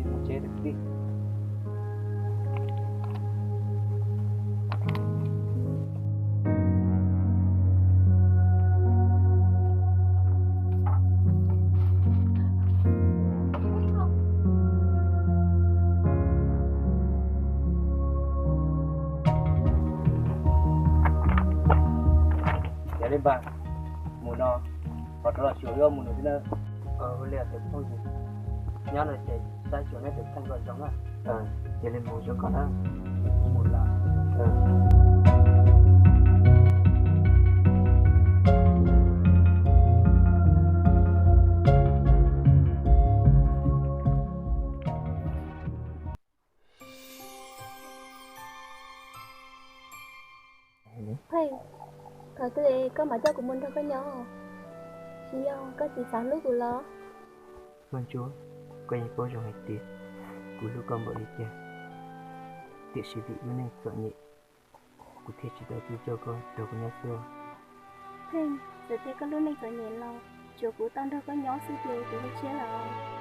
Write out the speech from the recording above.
Mus tsev kwv tij. Yog li npag, mus no, qhov rau los xyuas wb ob mus nws xwb na. Ua li tus phooj ywg, nyob no ces saib xyuas neb tus kheej kom zoo na. Cia li mus zoo koj na. Mus lawm. Pheej, thaum twg es koj mam coj kuv mus nrog koj nyob? Tsis yog koj tsis xav hlub kuv los? Nkauj Ntsuab, koj yeej paub zoo hais tias kuv hlub koj npaum li cas, tiam sis vim lub neej txom nyem, kuv thiaj tsis tau tuaj coj koj nrog kuv nyob xwb. Pheej, txawm tias koj lub neej txom nyem los tsuav kuv tau nrog koj nyob xwb ces kuv zoo siab lawm.